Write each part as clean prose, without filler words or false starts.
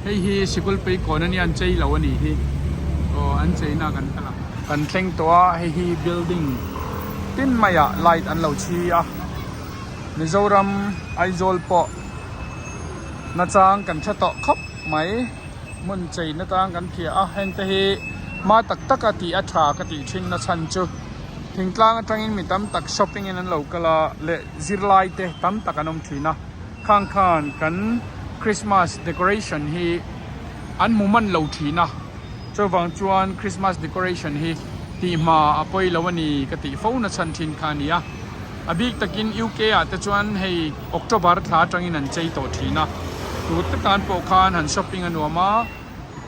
Hei hi sikul pui kawn a nia an chei lo a nih hi aw an cheina kan kal ang. Kan thleng tawh a hei hi building tin maiah light an lo chhi a Mizoram Aizawl pawh nachang kan hre tawh khawp mai hmun chei na tang kan phiah a heng te hi hma tak tak a tih a tha ka tih thin na chhan chu thingtlang atangin mi tam tak shopping in an lo kal a leh zirlai te tam tak an awm thin a. Khang khan kan Christmas decoration hi an hmu man lo thin a, chuvang chuan Christmas decoration hi tih hma a pawi lo a ni ka tih fo na chhan thin kha a ni a. A bik takin UK ah te chuan hei October thla atangin an chei tawh thin a, tute tan pawh khan han shopping a nuam a,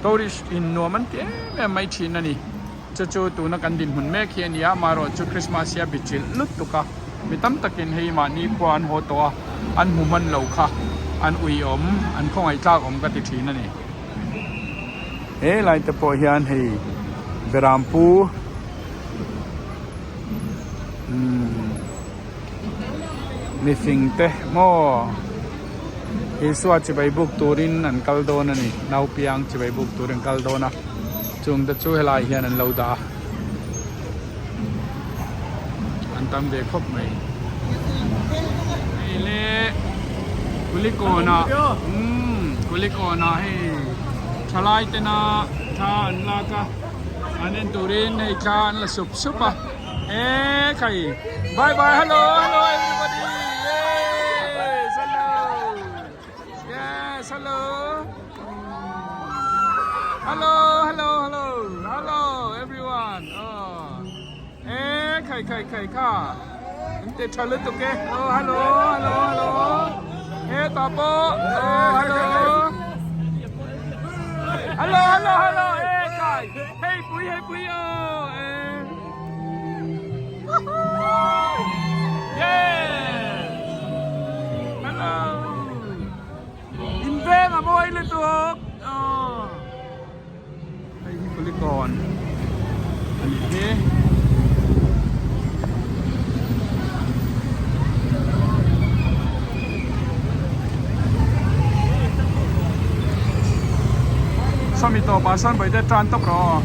Tourist in nuam an ti em em mai thin a ni. Chu chu tuna kan dinhmun mek hi a ni a, amaherawh chu Christmas hi a bi chilh lutuk a, mi tam takin hei mahni khua an haw tawh a, an hmu hman lo kha an ui awm, an khawngaih tlak awm ka ti thin a ni. He lai te pawh hian hei Berampu umm mifing te maw Isua chibai buk turin an kal dawn a ni naupiang chibai buk turin an kal dawn a chung te chu helai hian an lo dah a an tam ve khawp mai hei le kulikawn ah umm kulikawn ah hei thalai tena thla an lak a an en turin hei thla an la sup sup a. E khai bye bye hello hello everybody yes hello yes hello hello hello hello hello everyone oh e khai khai khai kha in te tha lutuk e oh hello hello hello e ta po oh hello hello hello hello e khai hei pui hei pui oh e In veng a mawi lutuk hei hi kulikawn a nih hi. Sawmi tawpah sawn vawi te tan tawp rawh aw.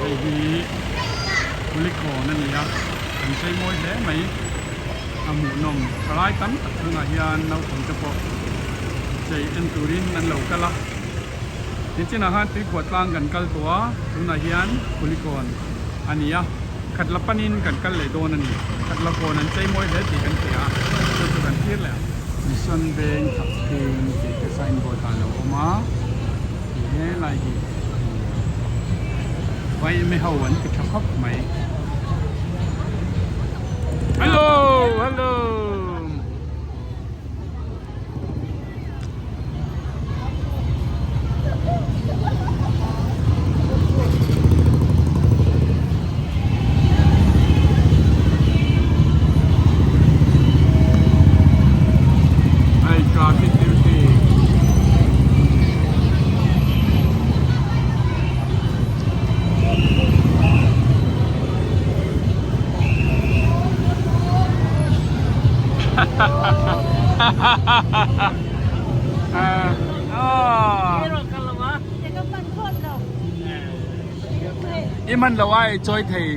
Hei hi kulikawn a ni a, an chei mawi hle mai a hmuhnawm thalai tam tak chungah hian naupang te pawh chei en turin an lo kal a. Nichinah khan tuikhuah tlang kan kal tawh a, tunah hian Kulikawn a ni a, Khatla panin kan kal leh dawn a ni. Khatla kawn an chei mawi hle tih kan hria a, chu chu kan thlir leh ang. Mission Veng Thakthing tih te sign board ah a lo awm a, tih he lai hi Vaime ho an ti tha khawp mai. Hello! Hello! Hei traffic duty. I man lo a i chawi thei.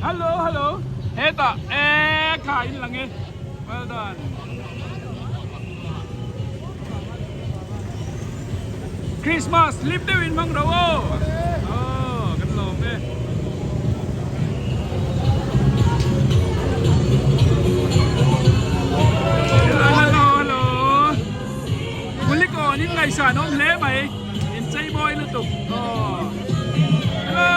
Hello hello hetah e kha in lang e well done. Christmas hlim deuh in hmang ro aw. Aw kan lawm e. Hello hello hello. Kulikawn in ngaihsan awm hle mai. In chei mawi lutuk. Aw. Hello.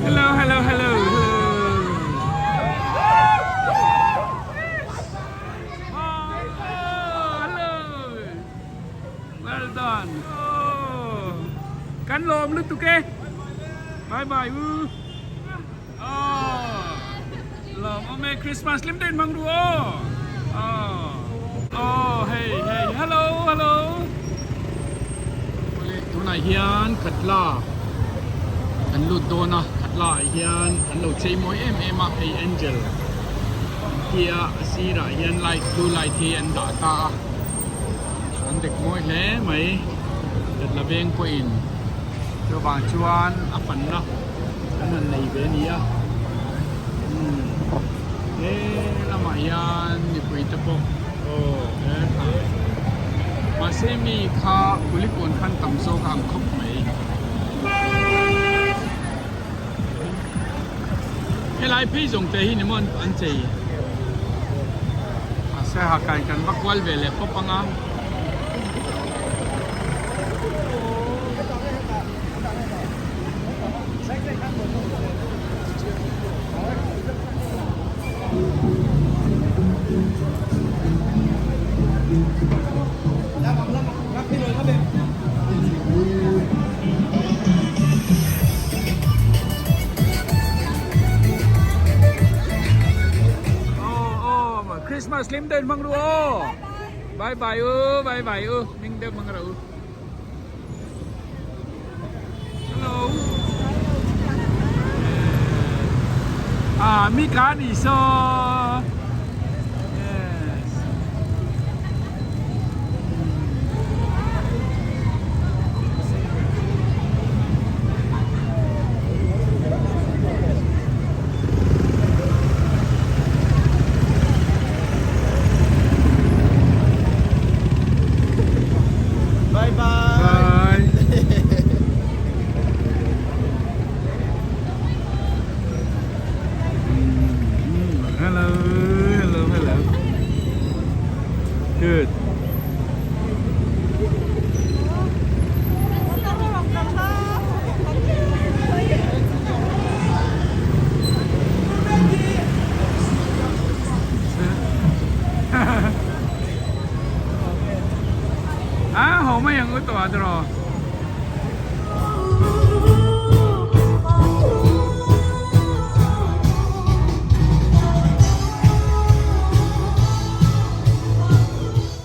Hello hello hello Hello Well done Kan lawm lutuk e Bye bye u. Aw lawmawm e Christmas hlim deuhin hmang ru aw aw aw hei hei hello hello awle tunah hian khatla kan lut dawn a khatla ah hian an lo chei mawi em em a hei angel an tia a sirah hian light blue light hi an dah ta a an dek mawi hle mai khatla veng pawhin chuvang chuan a panna. Kan han nei ve a ni a umm he lamah hian mipui te pawh aw he thlai mahse mi kha kulikawn khan tam zawk a ang khawp mai helai phei zawng te hi ni maw an chei mahse ha kai kan va kual ve leh pawp ang a. Christmas hlim deuh in hmang ru aw bye bye u bye bye u hming deuh hmang rawh u. Hello. Ah, mi ka ni so. Yes. Bye bye. Hello, hello, hello. Good. A ho mai ang u tawh tiraw.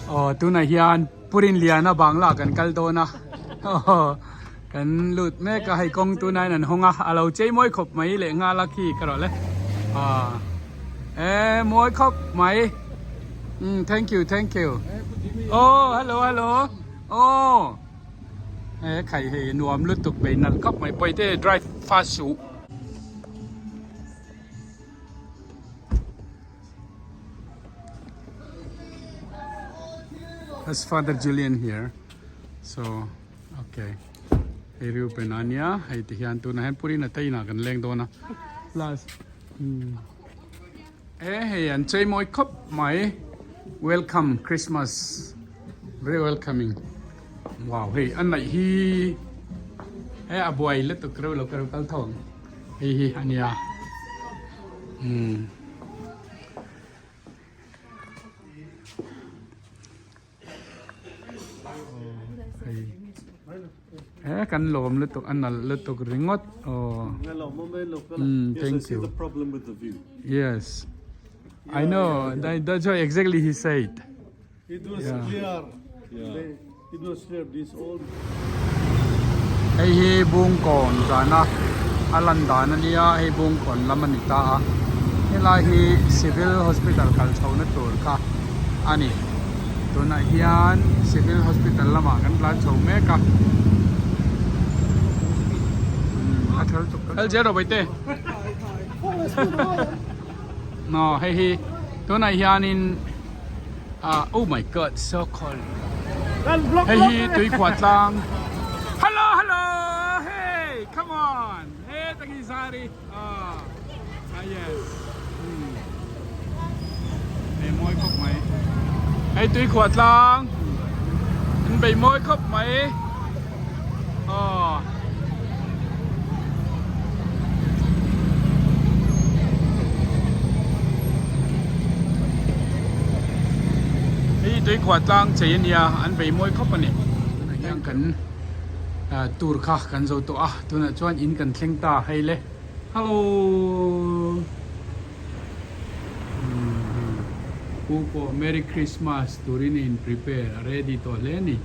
Aw tunah hian Purinliana bangla kan kal dawn a kan lut mek a hei kawng tunah hian an hawng a a lo chei mawi khawp mai leh nghal a khi ka rawh le e mawi khawp mai. Um thank you thank you oh hello hello oh he khai hei nuam lutuk bei nalh khawp mai pawite drive fast suh. That's Father Julian here so okay hei Reuben a nia hei ti hian tunah hian Purina te inah kan leng dawn a plus um E hei an chei mawi khawp mai welcome Christmas very welcoming wow hei a naih hi he a buai lutuk reuh lo ka reuh kal tho ang hei hi a nia umm. He kan lawm lutuk a nalh lutuk ringawt aw umm thank you yes I know that's why exactly he said hei hi bungkawn zana a lan dan a nia hei bungkawn lam a ni ta a helai hi civil hospital kal chho na tur kha a ni. Tunah hian civil hospital lamah kan tlan chho mek a a thal tuk kal zel rawh baite aw hei hi tunah hianin ah oh my god so cold hei hi tuikhuah tlang hello hello hey come on he taki zari ah ah yes Hei mawi khawp mai hei tui khuah tlang an bei mawi khawp mai aw hei tui khuah tlang chei ania an bei mawi khawp ani tunah hian kan tur kha kan zo tawh a tunah chuan in kan thleng ta hei le. Hello Pu pawh Merry Christmas turin a in prepare a ready tawh hle a ni.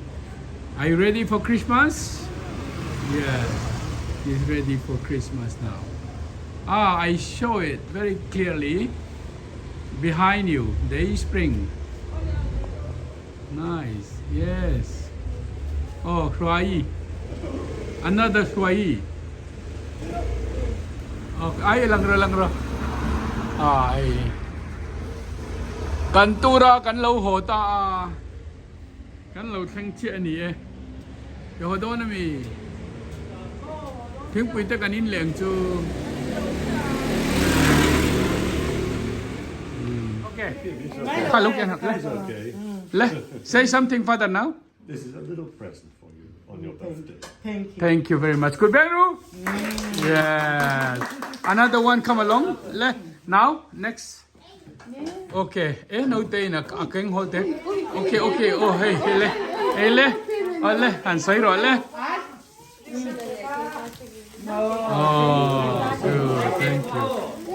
Are you ready for Christmas? Yes, he's ready for Christmas now. Ah, I show it very clearly behind you, day spring. Nice, yes. Oh, Hruai. Another Hruai. Okay, ai lang ro lang ro. Ai. Kan tura kan lo haw ta a. Kan lo thleng chiah a ni e. I haw dawn a mi? Thingpui te kan in leng chu. Okay. Kha lo ke le. Le, say something father now. This is a little present for you on your birthday. Thank you. Thank you very much. Good Beru. Yes. Another one come along. Le. Now, next. Okay e naute in a keng hawl te okay okay oh hei hei le hei le oh le han sawi rawh le oh good thank you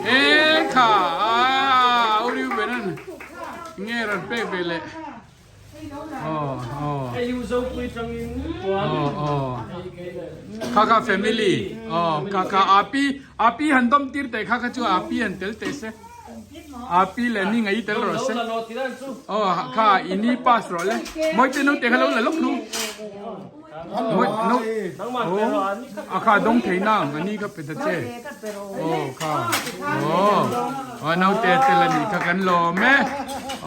e kha ah uriu benan nge ran pek ve le Oh, oh. Oh, oh. Kha kha family. Oh, kha kha api api han dom tir te kha kha chu api han tel te se. Api le ni ngai tel ro se. Oh, kha ini pass ro le. Moi te no te kha lo la lok nu. Moi no. Oh, a kha dong thei na ani kha pe ta che. Aw kha aw aw naute tel a nih kha kan lawm e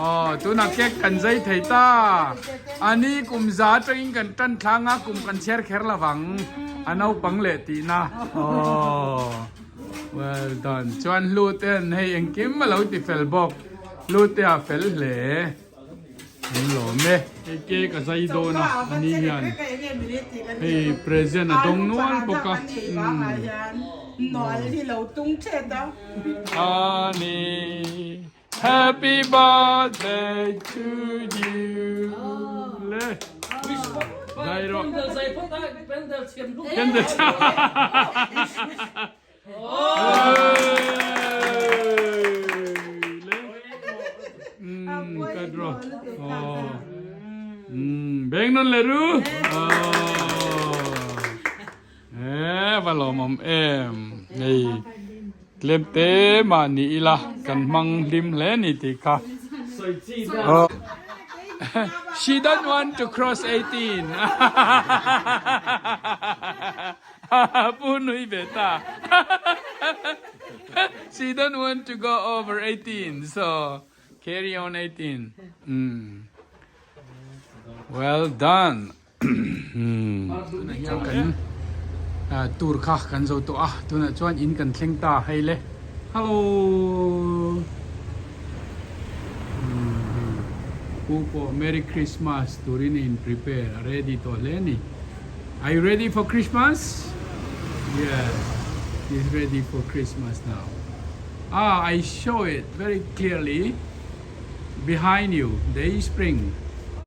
aw tunah cake kan zai thei ta a ni kum za atangin kan tan thlang a kum kan chhiar kher lovang a naupang leh tihna aw well done chuan hlu te an hei engkim a lo ti fel bawk hlu te a fel hle. An lawm e. Hei cake a zai dawn a a ni hian hei present a dawng nual bawk a A ni Happy birthday to you le zai rawh Candle Beng non le ru. Eh va lawmawm em. Hei tlem te mah ni ila kan hmang hlim hle ni tih kha. She don't want to cross 18. Pu nui ve ta. She don't want to go over 18, so carry on 18. Mm. Well done. Tunah hian kan tour kha kan zo tawh a, tunah chuan in kan thleng ta hei le. Hello. Pu pawh Merry Christmas turin a in prepare a ready tawh hle a ni. Are you ready for Christmas? Yes, he's ready for Christmas now. Ah, I show it very clearly behind you, day spring.